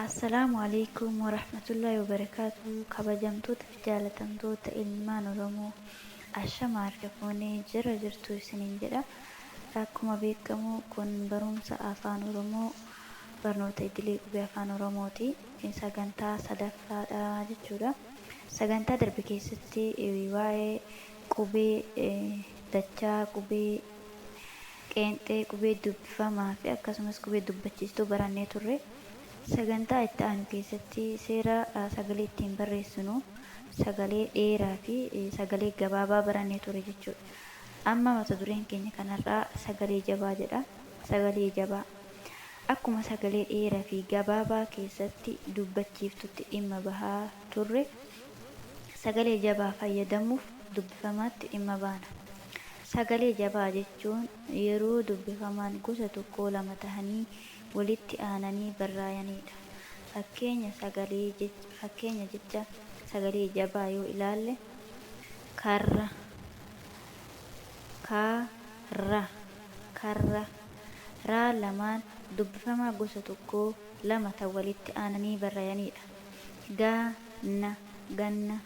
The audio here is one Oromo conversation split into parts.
Assalaamu alaikum warahmatullahi wabarakaatu. Kabajamtoota fi jaalatamtoota ilmaan Oromoo, ashama harka fuunee, jira jirtu isiniin jedha. Akkuma beekamu kun barumsa afaan Oromoo, barnoota idilee qubee afaan Oromooti. Sagantaa sadaffaadha jechuudha. Sagantaa darbe keessatti waa'ee qubee dachaa, qubee qeenxee, qubee dubbifamaa fi akkasumas qubee dubbachiistuu barannee turre. Sagantaa itti aanu keessatti seera sagalee ittiin barreessinu, sagalee dheeraa fi sagalee gabaabaa barannee ture jechuudha. Amma mata dureen keenya kanarraa sagalee jabaa jedha. Sagalee jabaa. Akkuma sagalee dheeraa fi gabaabaa keessatti dubbachiiftutti dhimma bahaa turre, sagalee jabaa fayyadamuuf dubbifamaatti dhimma baana. Sagalee jabaa jechuun yeroo dubbifamaan gosa tokkoo lama tahanii walitti aananii barraayaniidha. Fakkeenya sagalee fakkeenya jecha sagalee jabaa yoo ilaalle, karra, ka ra, karra, raa lamaan dubbifamaa gosa tokkoo lama tan walitti aananii barraayaniidha. Ga na, ganna,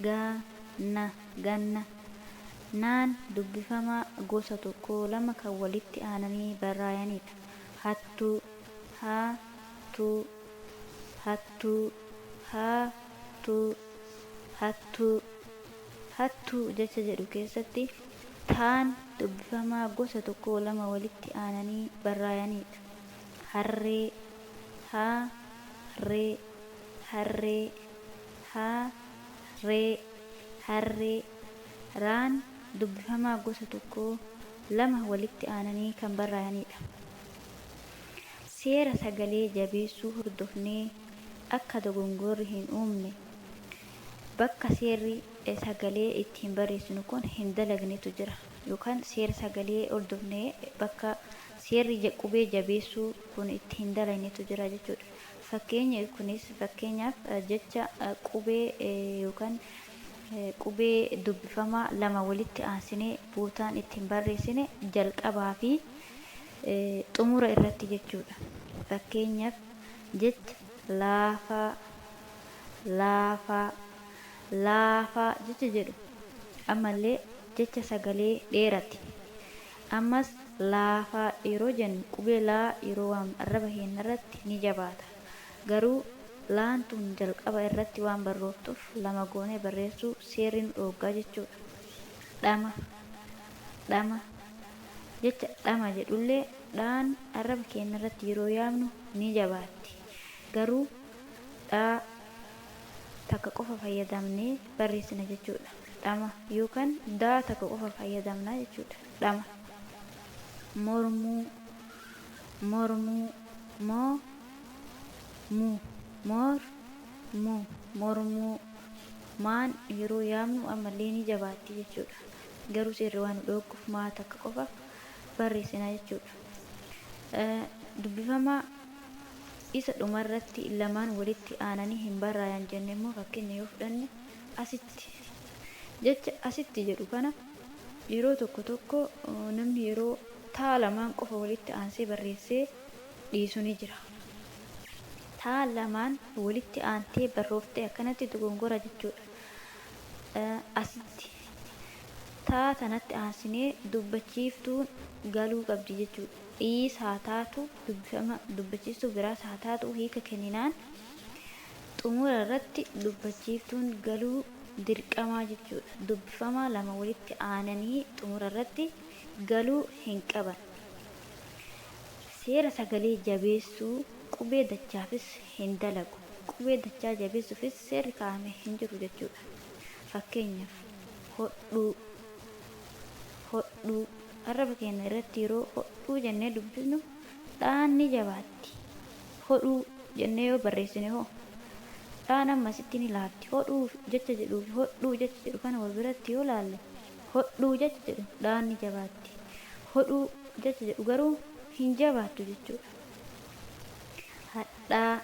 ga na, ganna, naan dubbifamaa gosa tokkoo lama kan walitti aananii barraayaniidha. Hattuu, ha tuu, hattuu, ha tuu, hattuu. Hattuu jecha jedhu keessatti taan dubbifamaa gosa tokkoo lama walitti aananii barraayaniidha. Harree, ha ree, harree, ha ree, harree, raan dubbifamaa gosa tokkoo lama walitti aananii kan barraayaniidha. Seera sagalee jabeessuu hordofnee akka dogongorri hin uumne, bakka seerri sagalee ittiin barreessinu kun hin dalagnetu jira, yookaan seera sagalee hordofnee bakka seerri qubee jabeessuu kun itti hin dalagnetu jira jechuudha. Fakkeenyi kunis, fakkeenyaaf, jecha qubee yookaan qubee dubbifamaa lama walitti aansinee bootaan ittiin barreessine jalqabaa fi xumura irratti jechuudha. Fakkeenyaaf, jecha laafaa, laafaa, laafaa jecha jedhu, ammallee jecha sagalee dheerati. Ammas laafaa yeroo jennu, qubee laa yeroo waamnu arraba keenya irratti ni jabaata. Garuu laan tun jalqaba irratti waan barrooftuuf lama goonee barreessuu seerri nu dhooggaa jechuudha. Dhama, dhama, jecha dhama jedhullee dhaan arraba keenya irratti yeroo yaamnu ni jabaatti. Garuu dhaa takka qofa fayyadamnee barreessina jechuudha. Dhama yookaan daa takka qofa fayyadamna jechuudha. Dhama. Mormuu, mormuu, moo mu, mor mu, mormuu, maan yeroo yaamnu ammallee ni jabaatti jechuudha. Garuu seerri waan nu dhoogguuf maa takka qofa barreessina jechuudha. Dubbifamaa isa dhumarratti lamaan walitti aananii hin barraayan jenne immoo fakkeenya yoo fudhanne, asitti, jecha asitti jedhu kana yeroo tokko tokko namni yeroo taa lamaan qofa walitti aansee barreessee dhiisu ni jira. Taa lamaan walitti aantee barrooftee akkanatti dogongora jechuudha. Asitti taa tanatti aansinee dubbachiiftuun galuu qabdi jechuudha. Dhiis haa taatu, dubbifama dubbachiistuu biraas haa taatu, hiika kenninaan xumura irratti dubbachiiftuun galuu dirqamaa jechuudha. Dubbifamaa lama walitti aananii xumura irratti galuu hin qaban. Seera sagalee jabeessuu qubee dachaafis hin dalagu. Qubee dachaa jabeessuufis seerri kaa'ame hin jiru jechuudha. Fakkeenyaaf, hodhuu, hodhuu, arraba keenya irratti yeroo hodhuu jennee dubbisnu dhaan ni jabaatti. Hodhuu jennee yoo barreessine hoo, dhaan ammasitti ni laafti. Hodhuu jecha jedhuu fi hodhuu jecha jedhu kana wal biratti yoo laalle, hodhuu jecha jedhu dhaan ni jabaatti. Hodhuu jecha jedhu garuu hin jabaattu jechuudha. Hadhaa,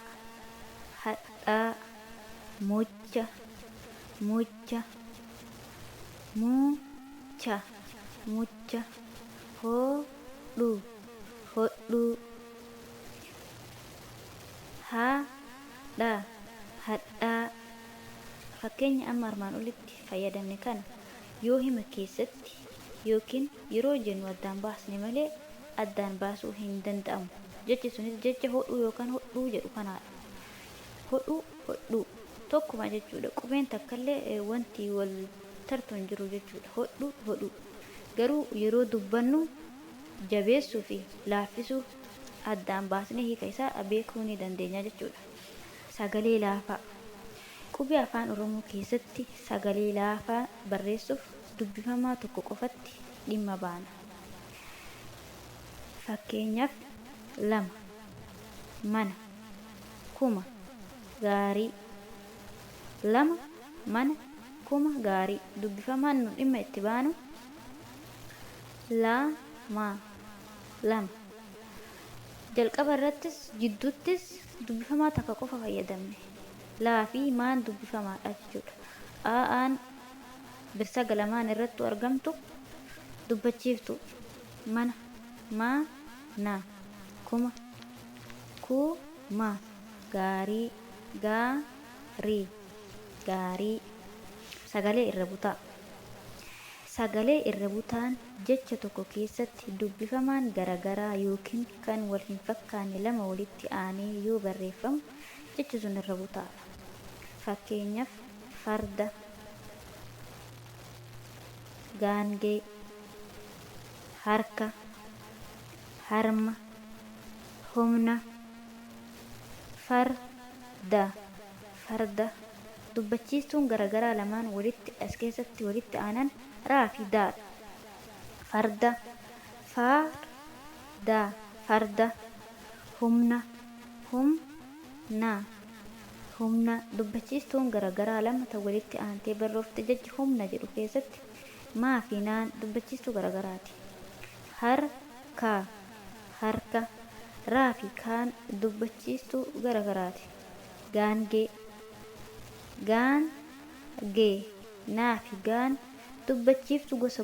hadhaa, mucha, mucha, mucha, mucha, hodhu, hodhuu, ha. Hadhaa, hadhaa. Fakkeenya amma armaan olitti fayyadamne kana yoo hima keessatti yookiin yeroo jennu addaan baasne malee addaan baasuu hin danda'amu. Jechi sunis jecha hodhuu yookaan hodhuu jedhu kanaadha. Hodhuu, hodhuu tokkuma jechuudha. Qubeen takkallee wanti wal tartu hin jiru jechuudha. Hodhuu, hodhuu. Garuu yeroo dubbannu jabeessuu fi laaffisuu addaan baasnee hiika isaa beekuu ni dandeenya jechuudha. Sagalee laafaa. Qubee Afaan Oromoo keessatti sagalee laafaa barreessuuf dubbifamaa tokko qofatti dhimma baana. Fakkeenyaaf 2, mana, kuma, gaarii. 2, mana, kuma, gaarii. Dubbifamaan nu dhimma itti baanu la, ma, 2. Jalqaba irrattis jidduuttis dubbifamaa takka qofa fayyadamne. Laa fi maan dubbifamaadha jechuudha. A aan birsaga lamaan irrattuu argamtu dubbachiiftuu. Mana, ma, na, kuma, ku, ma, gaarii, gaa, rii, gaarii. Sagalee irra butaa. Sagalee irra butaan jecha tokko keessatti dubbifamaan garagaraa yookiin kan wal hin fakkaanne lama walitti aanee yoo barreeffamu jechi sun irra butaadha. Fakkeenyaaf, farda, gaangee, harka, harma, humna, far, da, farda. Dubbachiistuun garagaraa lamaan walitti as keessatti walitti aanan raa fi daa dha. Farda, far, da, farda, humna, hum, na, humna. Dubbachiistuun garagaraa lama tan walitti aantee barroofte jecha humna jedhu keessatti maa fi naan dubbachiistuu garagaraati. Har, ka, harka, raa fi kaan dubbachiistuu garagaraati. Gaangee, gaan, gee, naa fi gaan dubbachiiftuu gosa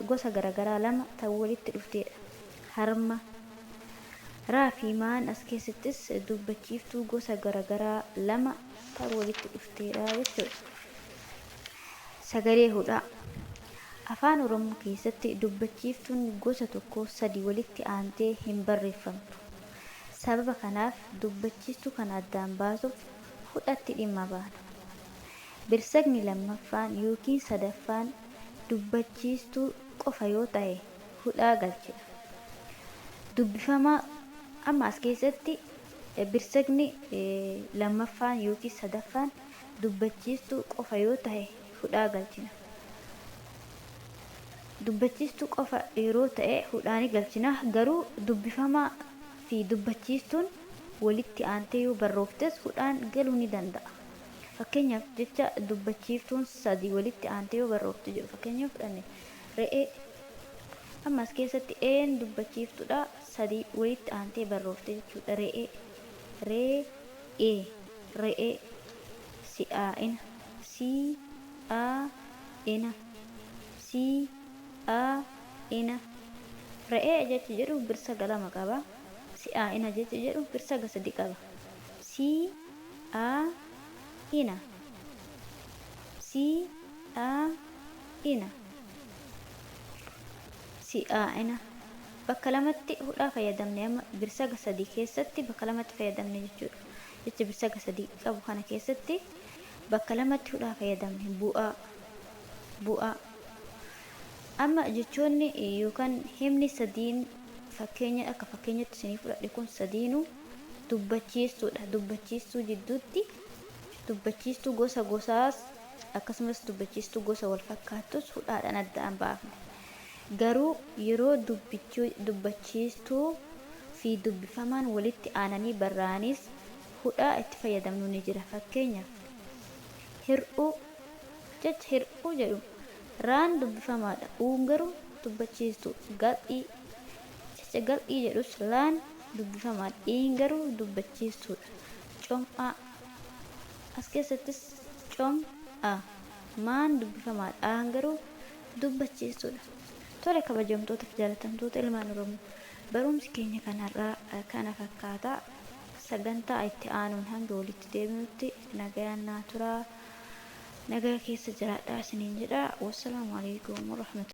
gosa garagaraa lama tan walitti dhufteedha. Harma, raa fi maan as keessattis dubbachiiftuu gosa garagaraa lama tan walitti dhufteedha jechuudha. Sagalee hudhaa. Afaan Oromoo keessatti dubbachiiftuun gosa tokkoo sadi walitti aantee hin barreeffamtu. Sababa kanaaf dubbachiistuu kana addaan baasuuf hudhatti dhimma baana. Birsagni lammaffaan yookiin sadaffaan dubbachiistuu qofa yoo tahe hudhaa galchina. Dubbifamaa amma as keessatti birsagni lammaffaan yookiin sadaffaan dubbachiistuu qofa yoo tahe hudhaa galchina. Dubbachiistuu qofa yeroo ta'e hudhaa ni galchina. Garuu dubbifamaa fi dubbachiistuun walitti aantee yoo barrooftes hudhaan galuu ni danda'a. Fakkeenyaaf jecha dubbachiiftuun sadi walitti aantee yoo barroofte jedhu fakkeenya yoo fudhanne re'ee amma as keessatti een dubbachiiftuudha sadi walitti aantee barroofte jechuudha re'ee ree ee re'ee si'aa'ina si aa ina si aa ina re'ee jechi jedhu birsaga lama qaba si'aa'ina jechi jedhu birsaga sadi qaba si aa ina si aa ina si'aa'ina bakka lamatti hudhaa fayyadamne amma birsaga sadi keessatti bakka lamatti fayyadamne jechuudha jecha birsaga sadi qabu kana keessatti bakka lamatti hudhaa fayyadamne bu'aa bu'aa amma jechoonni yookaan himni sadiin fakkeenya akka fakkeenyatti isinii fudhadhe kun sadiinuu dubbachiistuudha. Dubbachiistuu jidduutti dubbachiistuu gosa gosaas akkasumas dubbachiistuu gosa wal fakkaattus hudhaadhaan addaan baafne. Garuu yeroo dubbachiistuu fi dubbifamaan walitti aananii barraa'anis hudhaa itti fayyadamnu ni jira. Fakkeenyaaf, hir'uu jecha hir'uu jedhu raan dubbifamaadha. Uun garuu dubbachiistuu. Gal'ii jecha gal'ii jedhus laan dubbifamaadha. Iin garuu dubbachiistuudha. Com'aa as keessattis com a maan dubbifamaadha. Aan garuu dubbachiistuudha. Tole kabajamtoota fi jaalatamtoota ilmaan Oromoo barumsi keenya kan har'aa kana fakkaata. Sagantaa itti aanuun hanga walitti deebinutti nagayaan naa turaa. Nagaa keessa jiraadhaa isiniin jedha. Wassalaamu alaikum warahmatullahi.